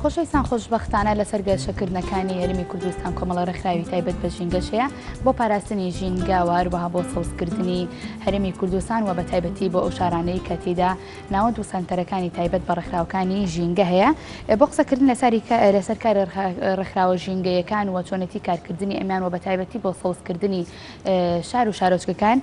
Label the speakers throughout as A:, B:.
A: خۆشەویستان خۆشبەختانە لەسەر گەشەکردنەکانی هەرێمی کوردستان کۆمەڵە ڕێکخراوی تایبەت بە ژینگەش هەیە بۆ پاراستنی ژینگە و هەروەها بۆ سەوزکردنی هەرێمی کوردستان و بە تایبەتی بۆ ئەو شارانەی کە تێیدا ناوەند و سەنتەرەکانی تایبەت بە ڕێکخراوەکانی ژینگە هەیە بۆ قسەکردن لەسەر کاری ڕێکخراوە ژینگەیەکان و چۆنێتی کارکردنی ئەمیان و بە تایبەتی بۆ سەوزکردنی شار و شارۆچکەکان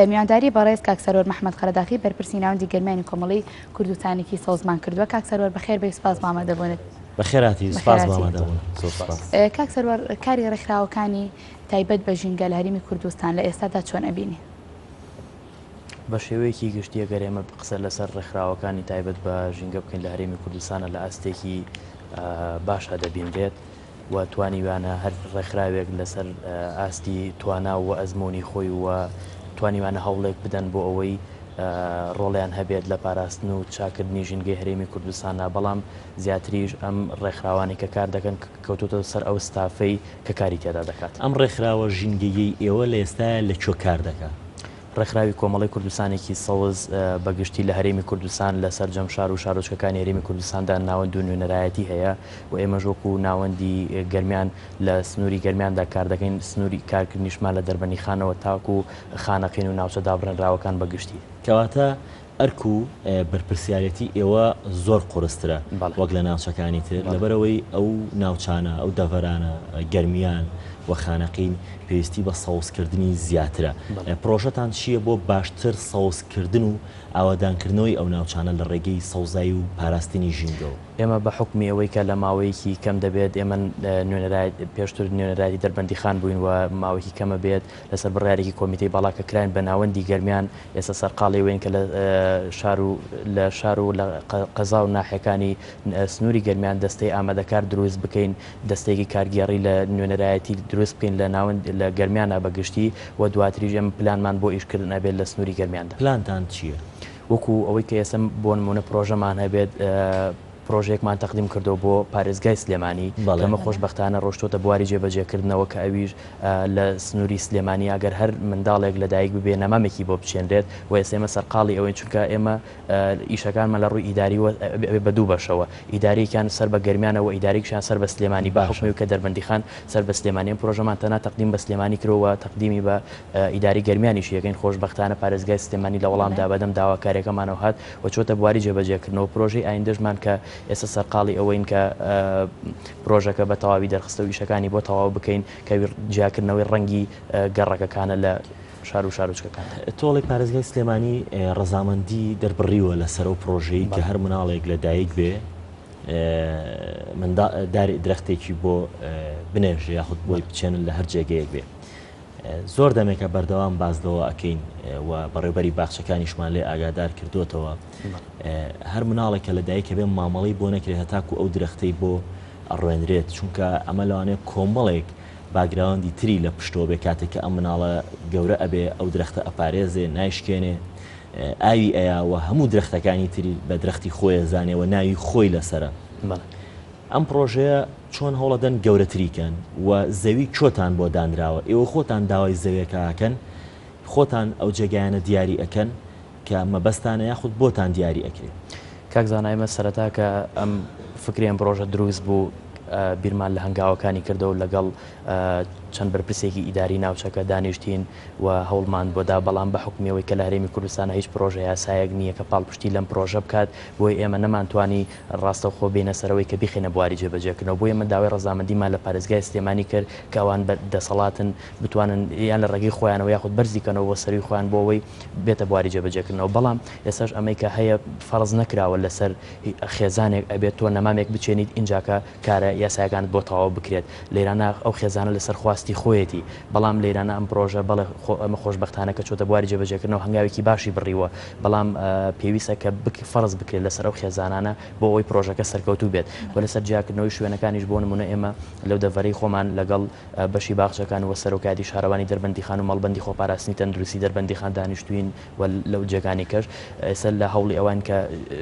A: میوانداری بەڕێز کاک سەروەر محەمەد قەرەداخی بەرپرسی ناوەندی گەرمیانی کۆمەڵەی کوردستانێکی سەوزمان کردووە. کاک سەروەر بەخێر بێی سوپاس بۆ ئامادەبوونت.
B: بەخێرهاتی سوپاس بۆ ئامادەبوون. زۆر سوپاس.
A: کاک سەروەر کاری ڕێکخراوەکانی تایبەت بە ژینگە لە هەرێمی کوردستان لە ئێستادا چۆن ئەبینی؟
C: بە شێوەیەکی گشتی ئەگەر ئێمە قسە لەسەر ڕێکخراوەکانی تایبەت بە ژینگە بکەین لە هەرێمی کوردستانە لە ئاستێکی باشا دەبینرێت و توانیویانە هەر ڕێکخراوێک لەسەر ئاستی توانا و ئەزموونی خۆی و توانیویانە هەوڵێک بدەن بۆ ئەوەی ڕۆڵیان هەبێت لە پاراستن و چاکردنی ژینگەی هەرێمی کوردستاندا، بەڵام زیاتریش ئەم ڕێکخراوانەی کە کار دەکەن کەوتۆتە سەر ئەو ستافەی کە کاری تێدا دەکات.
B: ئەم ڕێکخراوە ژینگەییەی ئێوە لە ئێستایا لە کوێ کار دەکا؟
C: ڕێکخراوی کۆمەڵەی کوردستانێکی سەوز بە گشتی لە هەرێمی کوردستان لە سەرجەم شار و شارۆچکەکانی هەرێمی کوردستاندا ناوەند و نوێنەرایەتی هەیە و ئێمەش وەکو ناوەندی گەرمیان لە سنووری گەرمیاندا کار دەکەین، سنووری کارکردنیشمان لە دەربەندیخانەوە تاکو خانەقین و ناوچە دابڕێنراوەکان بە گشتی.
B: کەواتە ئەرک و بەرپرسیارێتی ئێوە زۆر قورسترە وەک لە ناوچەکانی تر، لەبەرئەوەی ئەو ناوچانە، ئەو دەڤەرانە، گەرمیان و خانەقین پێویستی بە سەوزکردنی زیاترە. پرۆژەتان چییە بۆ باشتر سەوزکردن و ئاوەدانکردنەوەی ئەو ناوچانە لە ڕێگەی سەوزایی و پاراستنی ژینگەوە؟
C: ئێمە بە حوکمی ئەوەی کە لە ماوەیەکی کەم دەبێت ئێمە نوێنەرایەتی پێشتر نوێنەرایەتی دەربەندیخان بووین و ماوەیەکی کەمە بێت لەسەر بڕیارێکی کۆمیتەی باڵا کە کراین بە ناوەندی گەرمیان ئێستا سەرقاڵی ئەوەین کە لە شار و لە شار و لە قەزا و ناحیەکانی سنووری گەرمیان دەستەی ئامادەکار دروست بکەین، دەستەیەکی کارگێڕی لە نوێنەرایەتی دروست بکەین لە ناوەند لە گەرمیانا بە گشتی و دواتریش ئێمە پلانمان بۆ ئیشکردن ئەبێت لە سنووری گەرمیاندا.
B: پلانتان چییە؟
C: وەکو ئەوەی کە ئێستا بۆ نموونە پرۆژەمان هەبێت، پرۆژەیەکمان تەقدیم کردووە بۆ پارێزگای سلێمانی، کە ئەمە خۆشبەختانە ڕۆشتۆتە بواری جێبەجێکردنەوە کە ئەویش لە سنووری سلێمانی ئەگەر هەر منداڵێک لەدایک ببێ نەمامێکی بۆ بچێنرێت و ئێستا ئێمە سەرقاڵی ئەوەین چونکە ئێمە ئیشەکانمان لە ڕووی ئیداریوە ئەبێ بە دوو بەشەوە ئیدارێکیان سەر بە گەرمیانە و ئیدارێکیشیان سەر بە سلێمانی بە حوکمی کە دەربەندیخان سەر بە سلێمانی ئەم پرۆژەمان تەنها تەقدیم بە سلێمانی کرۆ و تەقدیمی بە ئیداری گەرمیانیشی ئەکەین خۆشبەختانە پارێزگای سلێمانی لە وەڵامدا بەدەم داواکاریەکەمانەوە هات و چۆتە بواری جێبەجێکردنەوە پرۆژەی ئایندەشمان کە ئێستا سەرقاڵی ئەوەین کە پرۆژەکە بە تەواوی دەرخستە و ئیشەکانی بۆ تەواو بکەین کە جیاکردنەوەی ڕەنگی گەڕەکەکانە لە شار و شارۆچکەکاندا.
B: تۆڵەی پارێزگای سلێمانی ڕەزامەندی دەربڕیوە لەسەر ئەو پڕۆژەی کە هەر مناڵێک لە دایک بێ داری درەختێکی بۆ بنێژێ یاخود بۆی بچێنن لە هەر جێگەیەک بێ. زۆر دەمێکە بەردەوام باس لەوە ئەکەین و بەڕێوبەری باخچەکانیشمان لێ ئاگادار کردوتەوە هەر مناڵێک کە لە دایکە بێ مامەڵەی بۆ نەکرێت هەتاکو ئەو درەختەی بۆ ئەڕوێنرێت چونکە ئەمە لەوانەیە کۆمەڵێک باگراوەندی تری لە پشتەوە بێ کاتێک کە ئەم مناڵە گەورە ئەبێ ئەو درەختە ئەپارێزێ نایشکێنێ ئاوی ئەیا و هەموو درەختەکانی تری بە درەختی خۆی ئەزانێ و ناوی خۆی لەسەرە. ئەم پڕۆژەیە چۆن هەوڵەدەن گەورەتری کەن و زەوی کوێتان بۆ دانراوە؟ ئێوە خۆتان داوای زەویەکە ئەکەن؟ خۆتان ئەو جێگایانە دیاری ئەکەن کە مەبەستانە یاخود بۆتان دیاری ئەکرێ؟
C: کاک زانا ئێمە سەرەتا کە ئەم فکری ئەم پڕۆژە دروست بوو بیرمان لە هەنگاوەکانی کردەوە لەگەڵ چەند بەرپرسێکی ئیداری ناوچەکە دانیشتین و هەوڵمان بۆ دا، بەڵام بە حوکمی ئەوەی کە لە هەرێمی کوردستانا هیچ پرۆژە یاسایەک نییە کە پاڵپشتی لەم پرۆژە بکات، بۆیە ئێمە نەمانتوانی ڕاستەوخۆ بێینە سەرەوەی کە بیخەینە بواری جێبەجێکردنەوە، بۆیە ئێمە داوای ڕەزامەندیمان لە پارێزگای سلێمانی کرد کە ئەوان بە دەسەڵاتن بتوانن یان لە ڕێگەی خۆیانەوە یاخود بەرزی کەنەوە بۆ سەرووی خۆیان بۆ ئەوەی بێتە بواری جێبەجێکردنەوە، بەڵام ئێستاش ئەمەی کە هەیە فەرز نەکراوە لەسەر خێزانێک ئەبێت تۆ نەمامێک بچێنیت ئینجاکە کارە یاسایەکانت بۆ تەواو بکرێت، لەیرانە ئەو خێزانە لەسەر خواستی خۆیەتی، بەڵام لەیرانە ئەم پرۆژە بەڵێ خۆ ئەمە خۆشبەختانە کە چۆتە بواری جێبەجێکردنەوە هەنگاوێکی باشی بڕیوە، بەڵام پێویستە کە فەرز بکرێت لەسەر ئەو خێزانانە بۆ ئەوەی پرۆژەکە سەرکەوتوو بێت و لەسەر جیاکردنەوەی شوێنەکانیش بۆ نمونە ئێمە لەو دەڤەرەی خۆمان لەگەڵ بەشی باخچەکان و سەرۆکایەتی شارەوانی دەربەندیخان و مەڵبەندی خۆپاراستنی تەندروستی دەربەندیخان دانیشتوین و لەو جێگانی کەش ئێستا لە هەوڵی ئەوان کە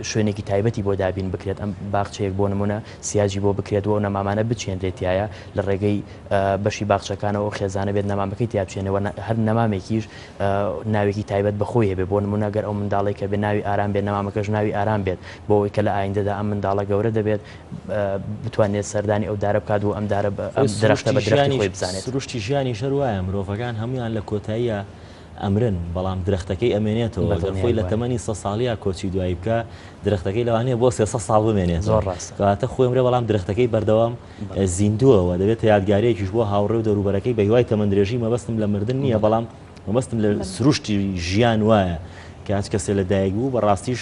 C: شوێنێکی تایبەتی بۆ دابین بکرێت ئەم باخچەیەک بۆ نمونە سیاجی بۆ بکرێت و ئەو نەمامانە بچێنرێت تایە لە ڕێگەی بەشی باخچە. باخچەکانەوە ئەو خێزانە بێت نەمامەکەی تیا بچێنێ و هەر نەمامێکیش ناوێکی تایبەت بە خۆی هەبێ بۆ نموونە گەر ئەو منداڵەی کە بێ ناوی ئارام بێت نەمامەکەش ناوی ئارام بێت بۆ ئەوەی کە لە ئایندەدا ئەم منداڵە گەورە دەبێت بتوانێت سەردانی ئەو دارە بکات و ئەم دارە ئەم
B: خۆی
C: درەختە
B: سروشتی
C: بە درەختی
B: ژیانیش
C: خۆی بزانێت.
B: سروشتی ژیانیش هەر وایە مرۆڤەکان هەموویان لە کۆتاییا ئەمرن بەڵام درەختەکەی ئەمێنێتەوە
C: بە
B: گەر خۆی
C: دڵنیایی
B: لە
C: وایە.
B: تەمەنی سە ساڵیا کۆچی دوایی بکا درەختەکەی لەوانەیە بۆ 300 ساڵ بمێنێتەوە
C: زۆر ڕاستە.
B: کەواتە خۆی ئەمرێ بەڵام درەختەکەی بەردەوام
C: بەڵێ.
B: زیندووە و دەبێتە یادگاریەکیش بۆ هاوڕێ و دەوروبەرەکەی بە هیوای تەمەندرێژی مەبەستم لە مردن نییە
C: بەڵێ.
B: بەڵام مەبەستم لە
A: بەڵێ.
B: سروشتی ژیان وایە کە هەچ کەسێ لە دایک بوو بە ڕاستیش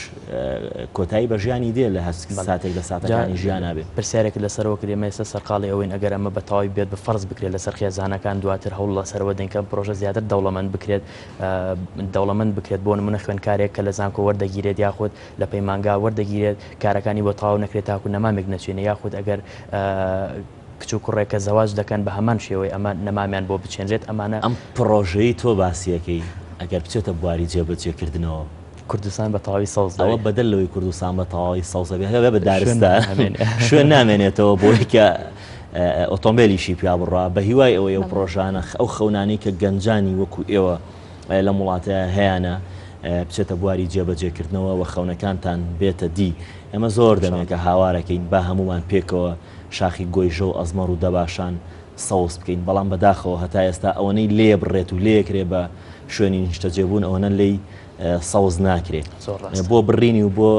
B: کۆتایی بە ژیانی دێ لە هەچ
C: بەڵێ.
B: ساتێک لە
C: جا
B: ساتەکانی ژیانا بێ.
C: پرسیارێکت لەسەرەوە کرد ئێمە ئێستا سەرقاڵی ئەوەین ئەگەر ئەمە بە تەواوی بێت بە فەرز بکرێت لەسەر خێزانەکان دواتر هەوڵ لەسەرەوە دەین کە ئەم پرۆژە زیاتر دەوڵەمەند بکرێت دەوڵەمەند بکرێت بۆ نمونە خوێندکارێک کە لە زانکۆ وەردەگیرێت یاخود لە پەیمانگا وەردەگیرێت کارەکانی بۆ تەواو نەکرێت تاکو نەمامێک نەچێنێ یاخود ئەگەر کچ و کوڕێک کە زەواج دەکەن بە هەمان شێوەی ئەمە نەمامیان بۆ بچێنرێت ئەمانە.
B: ئەم پڕۆژەی تۆ باسیەکەی ئەگەر بچێتە بواری جێبەجێکردنەوە.
C: کوردستان بە تەواوی سەوز
B: ئەوە
C: دەبێ.
B: بەدەر لەوەی کوردستان بە تەواوی سەوز ئەبێ هەر ئەبێ بە
C: شوێن
B: دارستان
C: نامێنێ.
B: شوێن نامێنێتەوە بۆی کە ئۆتۆمبێلیشی پیا بڕوا بە هیوای ئەوەی ئەو
A: بەڵێ.
B: پڕۆژانە ئەو خەونانەی کە گەنجانی وەکو ئێوە لەم وڵاتە هەیانە بچێتە بواری جێبەجێکردنەوە و خەونەکانتان بێتە دی. ئێمە زۆر
C: ان شاء
B: دەمێکە
C: اللە.
B: هاوارەکەین با هەموومان پێکەوە شاخی گۆیژە و ئەزمەڕ و دەباشان سەوز بکەین، بەڵام بەداخەوە هەتا ئێستا ئەوەنەی لێ بڕێت و لێکرێ بە شوێنی نیشتەجێبوون ئەوەنە لێی سەوز ناکرێ.
C: زۆر ڕاستە.
B: بۆ بڕینی و بۆ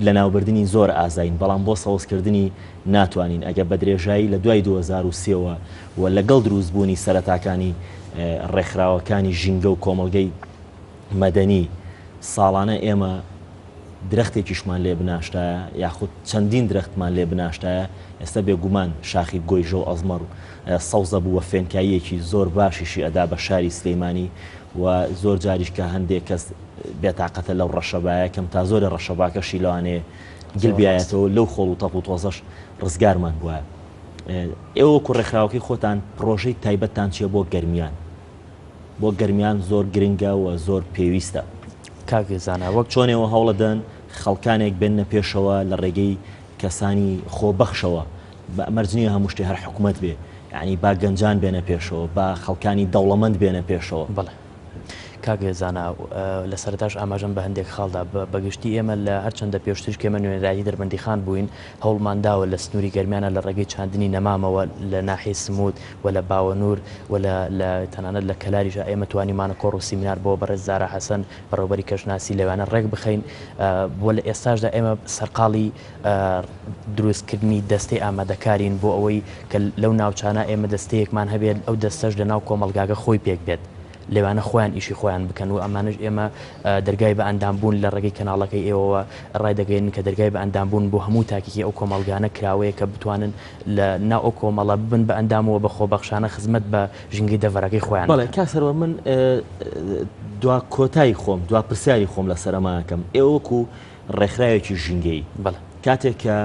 B: لەناوبردنی زۆر ئازاین، بەڵام بۆ سەوزکردنی ناتوانین. ئەگەر بە درێژایی لە دوای 2003 وە و لەگەڵ دروستبوونی سەرەتاکانی ڕێکخراوەکانی ژینگە و کۆمەڵگەی مەدەنی ساڵانە ئێمە درەختێکیشمان لێ بناشتایە یاخود چەندین درەختمان لێ بناشتایە ئێستا بێگومان شاخی گۆیژە و ئەزمەڕ سەوزە بوو و فێنکاییەکی زۆر باشیشی ئەدا بە شاری سلیمانی و زۆر جاریش کە هەندێک کەس بێتاقەتە لەو ڕەشەبایە کەم تا زۆرێ ڕەشەباکەشی لەوانەیە گل
C: زۆر ڕاستە.
B: بیایەتەوە لەو خۆڵ و تەپ و تۆزەش ڕزگارمان بوایە. ئێوە وەکو ڕێکخراوەکەی خۆتان پڕۆژەی تایبەتتان چیە بۆ گەرمیان؟ بۆ گەرمیان زۆر گرنگە و زۆر پێویستە.
C: کاک زانا وەک.
B: چۆن ئێوە هەوڵەدەن خەڵکانێک بێننە پێشەوە لە ڕێگەی کەسانی خۆبەخشەوە، مەرج نییە هەموو شتێ هەر حکومەت بێ، یانی با گەنجان بێنە پێشەوە، با خەڵکانی دەوڵەمەند بێنە پێشەوە.
C: بەڵێ کاک زانا لە سەرەتاش ئاماژەم بە هەندێک خاڵ دا، بە گشتی ئێمە لە هەرچەندە پێشتریش کە ئێمە نوێنەرایەتی دەربەندیخان بووین هەوڵمان داوە لە سنووری گەرمیانە لە ڕێگەی چاندنی نەمامەوە لە ناحیەی سموت و لە باوەنوور و لە لە تەنانەت لە کەلاریشا ئێمە توانیومانە کۆڕ و سیمینار بۆ بەڕێز زارا حەسەن بەڕێوەبەری کەشناسی لەوانە ڕێک بخەین و لە ئێستاشدا ئێمە سەرقاڵی دروستکردنی دەستەی ئامادەکارین بۆ ئەوەی کە لەو ناوچانە ئێمە دەستەیەکمان هەبێت ئەو دەستەش لە ناو کۆمەڵگاکە خۆی پێک بێت لەوانە خۆیان ئیشی خۆیان بکەن و ئەمانەش ئێمە دەرگای بە ئەندام بوون لە ڕێگەی کەناڵەکەی ئێوەوە ڕایدەگەیەنین کە دەرگای بە ئەندام بوون بۆ هەموو تاکێکی ئەو کۆمەڵگانە کراوەیە کە بتوانن لە ناو ئەو کۆمەڵە ببن بە ئەندام و بە خۆبەخشانە خزمەت بە ژینگەی دەڤەرەکەی خۆیان
B: بەڵێ
C: بکەن.
B: کاک سەروەر من دوا کۆتای خۆم دوا پرسیاری خۆم لەسەر ئەمە ئەکەم ئێوە وەکو ڕێکخراوێکی ژینگەیی
C: بەڵێ.
B: کاتێک کە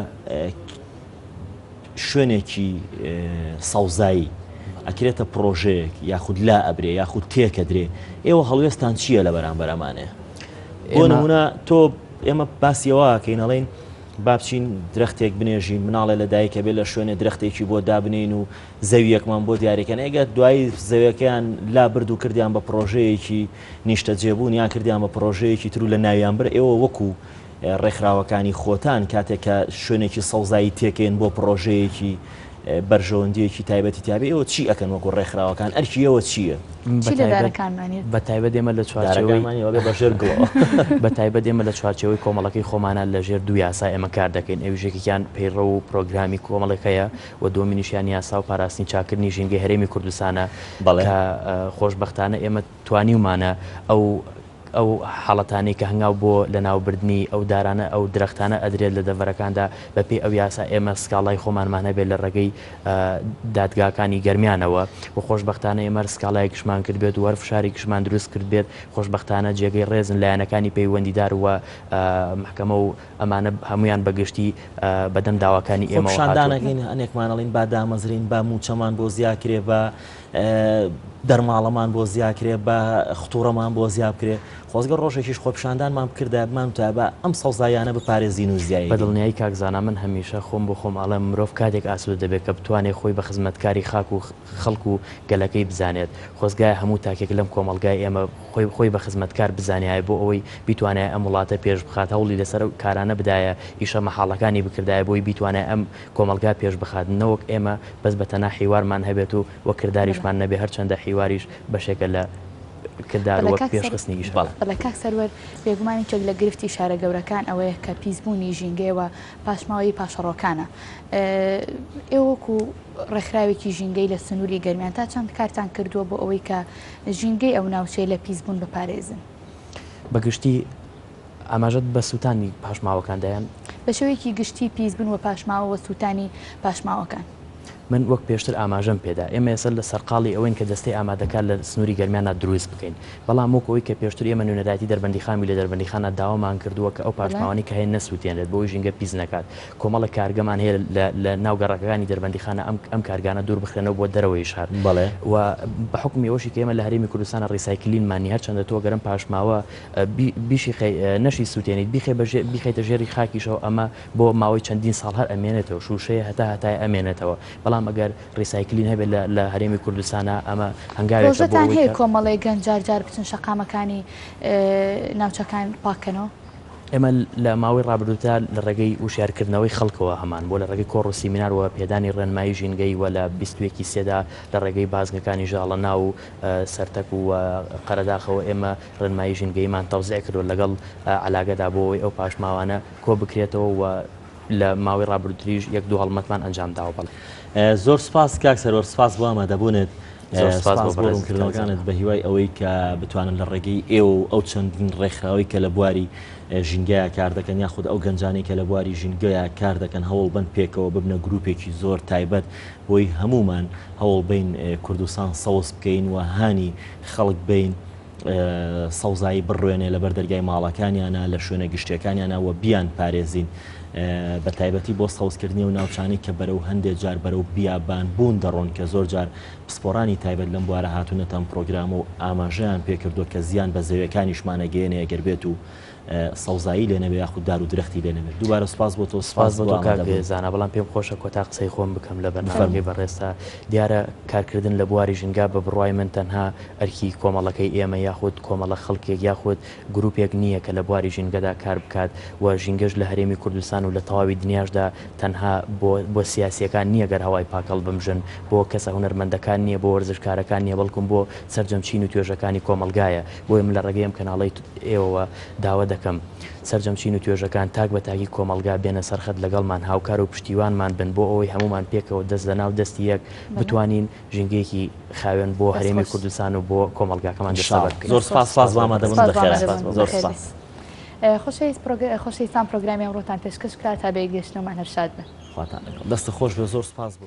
B: شوێنێکی سەوزایی ئەکرێتە پڕۆژەیەک یاخود لا ئەبرێ یاخود تێکەدرێ ئێوە هەڵوێستان چییە لە بەرامبەر ئەمانەیە؟ بۆ نمونە تۆ ئێمە باسی ئەوە ئەکەین ئەڵێین با بچین درەختێک بنێژین مناڵێ لە دایکە بێ لە شوێنێ درەختێکی بۆ دابنین و زەویەکمان بۆ دیاریکەن ئەگەر دوایی زەویەکەیان لا برد و کردیان بە پڕۆژەیەکی نیشتەجێبوون یان کردیان بە پڕۆژەیەکی تر و لە ناویان بر ئێوە وەکو ڕێکخراوەکانی خۆتان کاتێک کە شوێنێکی سەوزایی تێکەین بۆ پڕۆژەیەکی بەرژەوەندیەکی تایبەتی تیابێ ئێوە چی ئەکەن وەکو ڕێکخراوەکان ئەرکی ئێوە چییە؟
A: چی لە دارەکانمان یەت؟
C: بە تایبەت ئێمە لە چوارچێوەی
B: دارەکانمان ئێوە بێ بە ژێر گڵەوە.
C: بە تایبەت ئێمە لە چوارچێوەی کۆمەڵەکەی خۆمانە لە ژێر دوو یاسا ئێمە کار دەکەین ئەویش یەکێکیان پەیڕەو و پرۆگرامی کۆمەڵەکەیە و دووەمینیشیان یاسا و پاراستنی چاککردنی ژینگەی هەرێمی کوردستانە
B: بەڵێ.
C: کە خۆشبەختانە ئێمە توانیومانە ئەو ئەو حاڵەتانەی کە هەنگاو بۆ لەناوبردنی ئەو دارانە ئەو درەختانە ئەدرێت لە دەڤەرەکاندا بە پێی ئەو یاسا ئێمە سکاڵای خۆمانمان هەبێت لە ڕێگەی دادگاکانی گەرمیانەوە و خۆشبەختانە ئێمە هەر سکاڵایەکیشمان کردبێت و هەر فشارێکیشمان دروست کردبێت خۆشبەختانە جێگەی ڕێزن لایەنەکانی پەیوەندیدار و مەحکەمە و ئەمانە هەموویان بە گشتی بەدەم داواکانی ئێمەوە هاتوون.
B: خۆپیشاندانەکەین هەنێکمان ئەڵێین با دامەزرێین با مووچەمان بۆ زیاکرێ با. دەرماڵەمان بۆ زیا کرێ، با ختوڕەمان بۆ زیا بکرێ. خۆزگە ڕۆژێکیش خۆپیشاندانمان بکردایە بمان وتایە با ئەم سەوزاییانە بپارێزین و زیای
C: بە دڵنیایی کاک زانا من هەمیشە خۆم بۆ خۆم ئەڵێم مرۆڤ کاتێک ئاسوودە دەبێت کە بتوانێت خۆی بە خزمەتکاری خاک و خەڵک و گەلەکەی بزانێت خۆزگایە هەموو تاکێک لەم کۆمەڵگای ئێمە خۆی خۆی بە خزمەتکار بزانیایە بۆ ئەوەی بیتوانایە ئەم وڵاتە پێش بخات هەوڵی لەسەر ئەو کارانە بدایە ئیشە مەحاڵەکانی بکردایە بۆی بیتوانایە ئەم کۆمەڵگا پێش بخات نەوەک ئێمە بەس بە تەنها حیوارمان هەبێت و وە کرداریشمان نەبێ هەرچەندە حیواریش بەشێکە لە کردار
A: بەڵێ
C: وەک
A: کاک سەر
C: پێشخستنی ئیشەکان.
A: بەڵێ کاک سەروەر، بێگومان یەکێک لە گرفتی شارە گەورەکان ئەوەیە کە پیسبوونی ژینگەیە و پاشماوەی پاشەڕۆکانە. ئێوە وەکو ڕێکخراوێکی ژینگەی لە سنووری گەرمیان تا چەند کارتان کردووە بۆ ئەوەی کە ژینگەی ئەو ناوچەیە لە پیسبوون بپارێزن؟
C: بە گشتی ئاماژەت بە سووتانی پاشماوەکان دا یان؟
A: بە شێوەیەکی گشتی پیسبوون و پاشماوە و سووتانی پاشماوەکان.
C: من وەک پێشتر ئاماژەم پێدا ئێمە ئێستا لە سەرقاڵی ئەوەین کە دەستەی ئامادەکار لە سنووری گەرمیانا دروست بکەین بەڵام وەک ئەوەی کە پێشتر ئێمە نوێنەرایەتی دەربەندیخان بووین لە دەربەندیخانا داوامان کردووە کە ئەو پاشماوانەی کە هەیە نەسووتێنرێت بۆ ئەوەی ژینگە پیس نەکات کۆمەڵێک کارگەمان هەیە لە لە ناو گەڕەکەکانی دەربەندیخانە ئەم ئەم کارگانە دوور بخرێنەوە بۆ دەرەوەی شار
B: بەڵێ.
C: و بە حوکمی ئەوەشی کە ئێمە لە هەرێمی کوردستانا recycling مان نیە هەرچەندە تۆ گەر ئەم پاشماوە بی بیشی خەی نەشی سووتێنیت بیخەی بە ژێ بیخەیتە ژێری خاکیشەوە ئەمە بۆ ماوەی چەندین ساڵ هەر ئەمێنێتەوە شووشەیە هەتا هەتایە ئەمێنێتەوە بەڵام ئەگەر recycling هەبێت لە لە هەرێمی کوردستانا ئەمە هەنگاوێکە بۆ
A: پرۆژەتان
C: ئەوەی
A: هەیە
C: کە.
A: کۆمەڵێک گەنج جار جار بچن شەقامەکانی ناوچەکان پاک کەنەوە؟
C: ئێمە لە ماوەی ڕابردوودا لە ڕێگەی وشیارکردنەوەی خەڵکەوە هەمان بووە لە ڕێگەی کۆڕ و سیمینار و پێدانی ڕێنمایی ژینگەیی و لە 21 ی سێدا لە ڕێگەی بازگەکانی ژاڵەناو و سەرتەک و قەرەداخەوە ئێمە ڕێنمایی ژینگەییمان تەوزیع کردووە لەگەڵ عەلاگەدا بۆ ئەوەی ئەو پاشماوانە کۆ بکرێتەوە و لە ماوەی ڕابردوویش یەک دوو هەڵمەتمان ئەنجام داوە بەڵێ.
B: زۆر سوپاس کاک سەروەر سوپاس بۆ ئامادەبوونت
C: زۆر سوپاس بۆ
B: سوپاس بۆ
C: بەڕێزت کاک
B: ڕوونکردنەوەکانت
C: زانا.
B: بە هیوای ئەوەی کە بتوانن لە ڕێگەی ئێوە و ئەو چەندین ڕێکخراوەی کە لە بواری ژینگەیا کار دەکەن یاخود ئەو گەنجانەی کە لە بواری ژینگەیا کار دەکەن هەوڵ بەن پێکەوە ببنە گروپێکی زۆر تایبەت بۆی هەموومان هەوڵ بەین کوردستان سەوز بکەین و هانی خەڵک بەین سەوزایی بڕوێنێ لەبەر دەرگای ماڵەکانیانا لە شوێنە گشتیەکانیانا و بیان پارێزین بە تایبەتی بۆ سەوزکردنی ئەو ناوچانەی کە بەرەو هەندێ جار بەرەو بیابان بوون دەڕۆن کە زۆر جار پسپۆرانی تایبەت لەم بوارە هاتوونەتە ئەم پرۆگرامە و ئاماژەیان پێکردووە کە زیان بە زەویەکانیشمان ئەگەیەنێ ئەگەر بێت و سەوزایی لێ نەبێ یاخود دار و درەختی لێ نەبێت. دووبارە سوپاس بۆ تۆ،
C: سوپاس
B: سوپاس
C: بۆ
B: بۆ
C: تۆ کاک
B: ئامادەبوونت.
C: زانا، بەڵام پێم خۆشە کۆتا قسەی خۆم بکەم لە بەرنامەکەی
B: بفەرموو.
C: بەڕێزتا. دیارە کارکردن لە بواری ژینگا بە بڕوای من تەنها ئەرکی کۆمەڵەکەی ئێمە یاخود کۆمەڵە خەڵکێک یاخود گروپێک نییە کە لە بواری ژینگەدا کار بکات و ژینگەش لە هەرێمی کوردستان و لە تەواوی دنیاشدا تەنها بۆ بۆ سیاسییەکان نییە گەر هەوای پاک هەڵبمژن، بۆ کەسە هونەرمەندەکان نییە، بۆ وەرزشکارەکان نییە، بەڵکم بۆ سەرجەم چین و توێژەکانی کۆمەڵگایە. بۆیە من لە ڕێگەی ئەم کەناڵەی ئێوەوە داوا دەکەم سەرجەم چین و توێژەکان تاک بە تاکی کۆمەڵگا بێنە سەر خەت لەگەڵمان هاوکار و پشتیوانمان بن بۆ ئەوەی هەموومان پێکەوە دەست لە ناو دەستی یەک بتوانین ژینگەیەکی خاوێن بۆ هەرێمی کوردستان و بۆ کۆمەڵگاکەمان دەستەبەر بکەین.
B: زۆر سپاس سپاس بۆ ئامادەبوونت بەخێرهاتن زۆر سپاس.
A: خۆشەویستان پرۆگرامی ئەمڕۆتان پێشکەش کرا تا بەیەکگەیشتنەوەمان هەر شاد بن.
B: خواتان لەگەڵ. دەستت خۆش بێ زۆر سپاس بۆ.